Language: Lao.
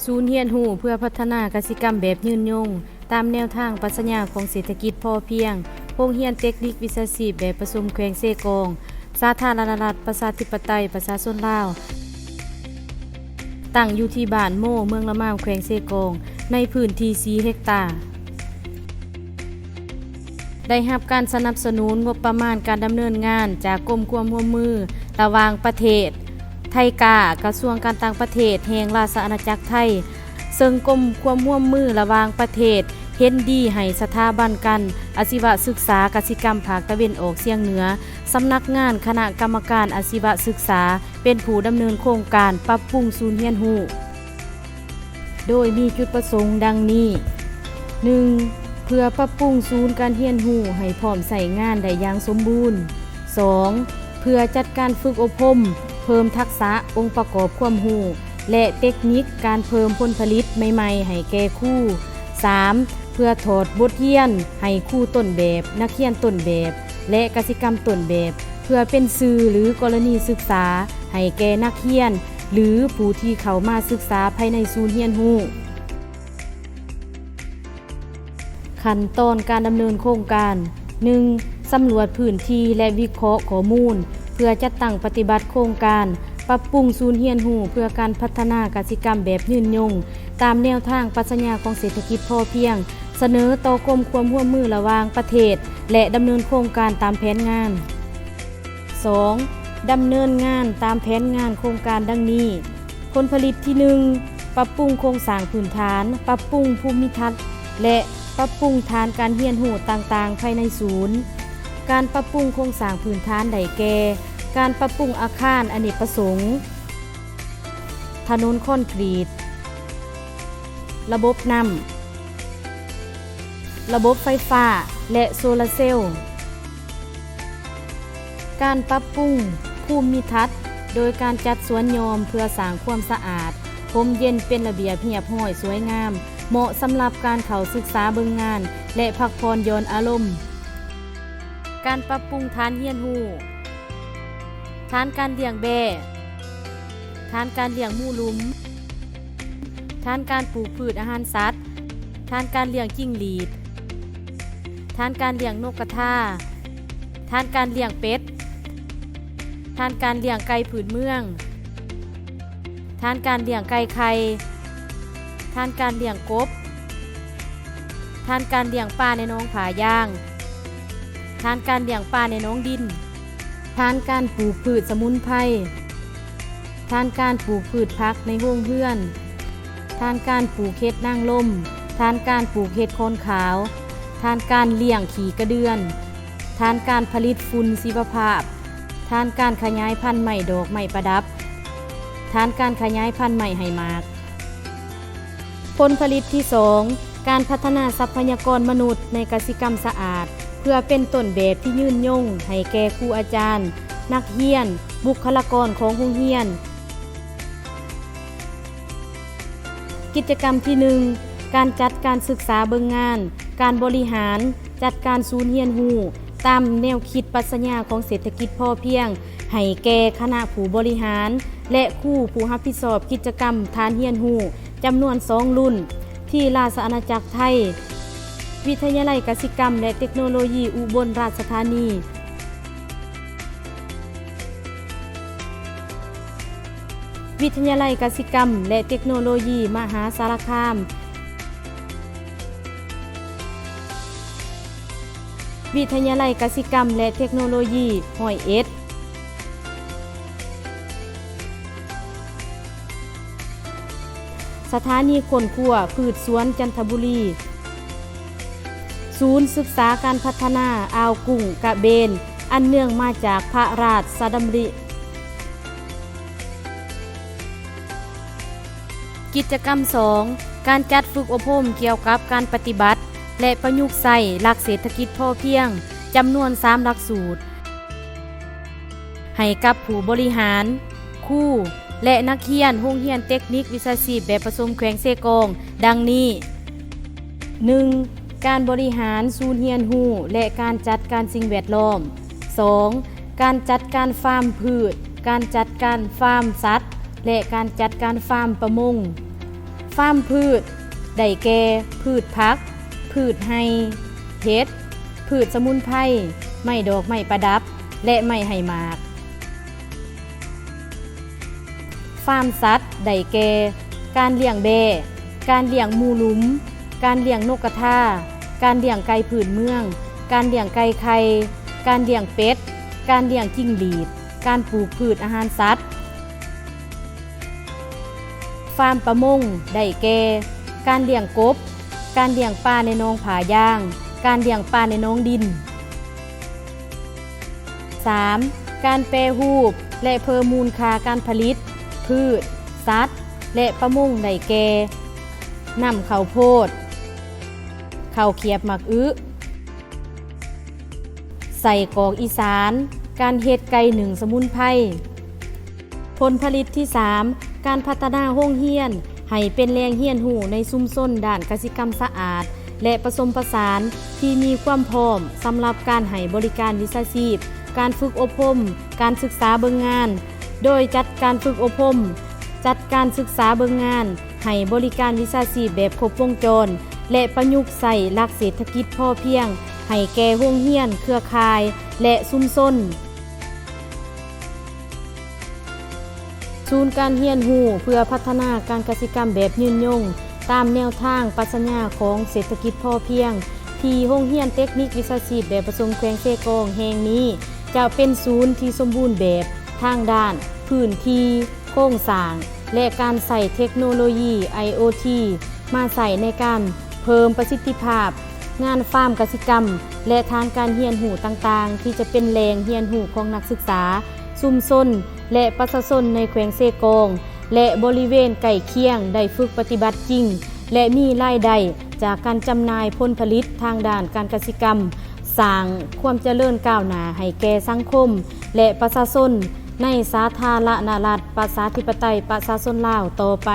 ສູນຮຽນຮູ້ເພື່ອພັດທະນາກະສິກຳແບບຍືນຍົງ ຕາມແນວທາງປັດຊະຍາຂອງເສດຖະກິດພໍພຽງ, ໂຮງຮຽນເຕັກນິກວິຊາຊີບແບບປະສົມແຂວງເຊກອງ, ສາທາລະນະລັດ ປະຊາທິປະໄຕ ປະຊາຊົນລາວ, ຕັ້ງຢູ່ທີ່ບ້ານໂມ ເມືອງລະມາມ ແຂວງເຊກອງ, ໃນພື້ນທີ່ສີ່ເຮັກຕາ. ໄດ້ຮັບການສະໜັບສະໜູນງົບປະມານການດຳເນີນງານຈາກກົມຄວາມຮ່ວມມືລະຫວ່າງປະເທດ ໄທກາ, ກະຊວງການຕ່າງປະເທດແຫ່ງລາຊະອານາຈັກໄທ, ເຊິ່ງກົມຄວາມຮ່ວມມືລະຫວ່າງປະເທດເຫັນດີໃຫ້ສະຖາບັນການອາຊີວະສຶກສາກະສິກຳພາກຕາເວັນອອກສຽງເໜືອ, ສຳນັກງານຄະນະກຳມະການອາຊີວະສຶກສາ ເປັນຜູ້ດຳເນີນໂຄງການປັບປຸງສູນຮຽນຮູ້ ໂດຍມີຈຸດປະສົງດັ່ງນີ້: ໜຶ່ງ ເພື່ອປັບປຸງສູນການຮຽນຮູ້ໃຫ້ພ້ອມໃຊ້ງານໄດ້ຢ່າງສົມບູນ. ສອງ ເພື່ອຈັດການຝຶກອົບຮົມ, ເພີ່ມທັກສະອົງປະກອບຄວາມຮູ້ ແລະ ເຕັກນິກການເພີ່ມຜົນຜະລິດໃໝ່ໆໃຫ້ແກ່ຄູ. ສາມ ເພື່ອຖອດບົດຮຽນໃຫ້ຄູຕົ້ນແບບ, ນັກຮຽນຕົ້ນແບບ ແລະ ກະສິກຳຕົ້ນແບບ ເພື່ອເປັນສື່ ຫຼື ກໍລະນີສຶກສາໃຫ້ແກ່ນັກຮຽນ ຫຼື ຜູ້ທີ່ເຂົ້າມາສຶກສາພາຍໃນສູນຮຽນຮູ້. ຂັ້ນຕອນການດຳເນີນໂຄງການ: ໜຶ່ງ ສຳຫຼວດພື້ນທີ່ ແລະ ວິເຄາະຂໍ້ມູນ ເພື່ອຈັດຕັ້ງປະຕິບັດໂຄງການປັບປຸງສູນຮຽນຮູ້ເພື່ອການພັດທະນາກະສິກຳແບບຍືນຍົງ ຕາມແນວທາງປັດຊະຍາຂອງເສດຖະກິດພໍພຽງ, ສະເໜີຕໍ່ກົມຄວາມຮ່ວມມືລະຫວ່າງປະເທດ ແລະ ດຳເນີນໂຄງການຕາມແຜນງານ. ສອງ ດຳເນີນງານຕາມແຜນງານໂຄງການດັ່ງນີ້: ຜົນຜະລິດທີໜຶ່ງ ປັບປຸງໂຄງສ້າງພື້ນຖານ, ປັບປຸງພູມິທັດ ແລະ ປັບປຸງຖານການຮຽນຮູ້ຕ່າງໆພາຍໃນສູນ. ການປັບປຸງໂຄງສ້າງພື້ນຖານໄດ້ແກ່ ການປັບປຸງອາຄານອະເນກປະສົງ, ຖະໜົນຄອນກຣີດ, ລະບົບນ້ຳ, ລະບົບໄຟຟ້າ ແລະ ໂຊລາເຊວ. ການປັບປຸງພູມມິທັດ ໂດຍການຈັດສວນຫຍ່ອມເພື່ອສ້າງຄວາມສະອາດ, ຮົ່ມເຢັນ, ເປັນລະບຽບຮຽບຮ້ອຍ, ສວຍງາມ, ເໝາະສຳລັບການເຂົ້າສຶກສາເບິ່ງງານ ແລະ ພັກຜ່ອນຢ່ອນອາລົມ. ການປັບປຸງຖານຮຽນຮູ້, ຖານການລ້ຽງແບ້, ຖານການລ້ຽງໝູຫຼຸມ, ຖານການປູກພືດອາຫານສັດ, ຖານການລ້ຽງຈິງຫຼີດ, ຖານການລ້ຽງນົກກະທາ, ຖານການລ້ຽງເປັດ, ຖານການລ້ຽງໄກ່ພື້ນເມືອງ, ຖານການລ້ຽງໄກ່ໄຂ່, ຖານການລ້ຽງກົບ, ຖານການລ້ຽງປາໃນໜອງຜາຢາງ, ຖານການລ້ຽງປາໃນໜອງດິນ, ຖານການປູກພືດສະໝຸນໄພ, ຖານການປູກພືດຜັກໃນໂຮງເຮືອນ, ຖານການປູກເຫັດນາງລົມ, ຖານການປູກເຫັດຂອນຂາວ, ຖານການລ້ຽງຂີ້ກະເດືອນ, ຖານການຜະລິດຝຸ່ນຊີວະພາບ, ຖານການຂະຫຍາຍພັນໄມ້ດອກໄມ້ປະດັບ, ຖານການຂະຫຍາຍພັນໄມ້ໃຫ້ໝາກ. ຜົນຜະລິດທີສອງ ການພັດທະນາຊັບພະຍາກອນມະນຸດໃນກະສິກຳສະອາດ ເພື່ອເປັນຕົ້ນແບບທີ່ຍືນຍົງໃຫ້ແກ່ຄູອາຈານ, ນັກຮຽນ, ບຸກຄະລາກອນຂອງໂຮງຮຽນ. ກິດຈະກຳທີໜຶ່ງ ການຈັດການສຶກສາເບິ່ງງານ, ການບໍລິຫານ ຈັດການສູນຮຽນຮູ້ຕາມແນວຄິດປັດຊະຍາຂອງເສດຖະກິດພໍພຽງ ໃຫ້ແກ່ຄະນະຜູ້ບໍລິຫານ ແລະ ຄູຜູ້ຮັບຜິດຊອບກິດຈະກຳຖານຮຽນຮູ້ຈຳນວນສອງລຸ້ນ ທີ່ລາຊະອານາຈັກໄທ, ວິທະຍາໄລກະສິກຳ ແລະ ເຕັກໂນໂລຢີອຸບົນລາຊະທານີ, ວິທະຍາໄລກະສິກຳ ແລະ ເຕັກໂນໂລຢີມະຫາສາລະຄາມ, ວິທະຍາໄລກະສິກຳ ແລະ ເຕັກໂນໂລຢີຮ້ອຍເອັດ, ສະຖານີຄົ້ນຄວ້າພືດສວນຈັນທະບູລີ, ສູນສຶກສາການພັດທະນາອ່າວກຸ້ງກະເບນ ອັນເນື່ອງມາຈາກພະລາຊະດຳລິ. ກິດຈະກຳສອງ ການຈັດຝຶກອົບຮົມກ່ຽວກັບການປະຕິບັດ ແລະ ປະຍຸກໃຊ້ຫຼັກເສດຖະກິດພໍພຽງ ຈຳນວນສາມຫຼັກສູດ ໃຫ້ກັບຜູ້ບໍລິຫານ, ຄູ ແລະ ນັກຮຽນໂຮງຮຽນເຕັກນິກວິຊາຊີບແບບປະສົມແຂວງເຊກອງ ດັ່ງນີ້: ໜຶ່ງ ການບໍລິຫານສູນຮຽນຮູ້ ແລະ ການຈັດການສິ່ງແວດລ້ອມ. ສອງ ການຈັດການຟາມພືດ, ການຈັດການຟາມສັດ ແລະ ການຈັດການຟາມປະມົງ. ຟາມພືດ ໄດ້ແກ່ ພືດຜັກ, ພືດໄຮ່, ເຫັດ, ພືດສະໝຸນໄພ, ໄມ້ດອກໄມ້ປະດັບ ແລະ ໄມ້ໃຫ້ໝາກ. ຟາມສັດ ໄດ້ແກ່ ການລ້ຽງແບ້, ການລ້ຽງໝູຫຼຸມ, ການລ້ຽງນົກກະທາ, ການລ້ຽງໄກ່ພື້ນເມືອງ, ການລ້ຽງໄກ່ໄຂ່, ການລ້ຽງເປັດ, ການລ້ຽງຈິງຫຼີດ, ການປູກພືດອາຫານສັດ. ຟາມປະມົງ ໄດ້ແກ່ ການລ້ຽງກົບ, ການລ້ຽງປາໃນໜອງຜາຢາງ, ການລ້ຽງປາໃນໜອງດິນ. ສາມ ການແປຮູບ ແລະ ເພີ່ມມູນຄ່າການຜະລິດ ພືດ, ສັດ ແລະ ປະມົງ ໄດ້ແກ່ ນ້ຳເຂົ້າໂພດ, ເຂົ້າຂຽບໝາກອຶ, ໄສ້ກອກອີສານ, ການເຮັດໄກ່ໜຶ້ງສະໝຸນໄພ. ຜົນຜະລິດທີສາມ ການພັດທະນາໂຮງຮຽນໃຫ້ເປັນແຫຼ່ງຮຽນຮູ້ໃນຊຸມຊົນດ້ານກະສິກຳສະອາດ ແລະ ປະສົມປະສານທີ່ມີຄວາມພ້ອມສຳລັບການໃຫ້ບໍລິການວິຊາຊີບ, ການຝຶກອົບຮົມ, ການສຶກສາເບິ່ງງານ, ໂດຍຈັດການຝຶກອົບຮົມ, ຈັດການສຶກສາເບິ່ງງານ, ໃຫ້ບໍລິການວິຊາຊີບແບບຄົບວົງຈອນ ແລະ ປະຍຸກໃຊ້ຫຼັກເສດຖະກິດພໍພຽງໃຫ້ແກ່ໂຮງຮຽນ, ເຄືອຂ່າຍ ແລະ ຊຸມຊົນ. ສູນການຮຽນຮູ້ເພື່ອພັດທະນາການກະສິກຳແບບຍືນຍົງ ຕາມແນວທາງປັດຊະຍາຂອງເສດຖະກິດພໍພຽງ ທີ່ໂຮງຮຽນເຕັກນິກວິຊາຊີບແບບປະສົມແຂວງເຊກອງແຫ່ງນີ້ ຈະເປັນສູນທີ່ສົມບູນແບບທາງດ້ານພື້ນທີ່, ໂຄງສ້າງ ແລະ ການໃຊ້ເທັກໂນໂລຢີ ໄອໂອທີ ມາໃຊ້ໃນການເພີ່ມປະສິດທິພາບງານຟາມກະສິກຳ ແລະ ຖານການຮຽນຮູ້ຕ່າງໆ ທີ່ຈະເປັນແຫຼ່ງຮຽນຮູ້ຂອງນັກສຶກສາ, ຊຸມຊົນ ແລະ ປະຊາຊົນໃນແຂວງເຊກອງ ແລະ ບໍລິເວນໃກ້ຄຽງ ໄດ້ຝຶກປະຕິບັດຈິງ ແລະ ມີລາຍໄດ້ຈາກການຈຳໜ່າຍຜົນຜະລິດທາງດ້ານການກະສິກຳ, ສ້າງຄວາມຈະເລີນກ້າວໜ້າໃຫ້ແກ່ສັງຄົມ ແລະ ປະຊາຊົນໃນສາທາລະນະລັດ ປະຊາທິປະໄຕ ປະຊາຊົນລາວຕໍ່ໄປ.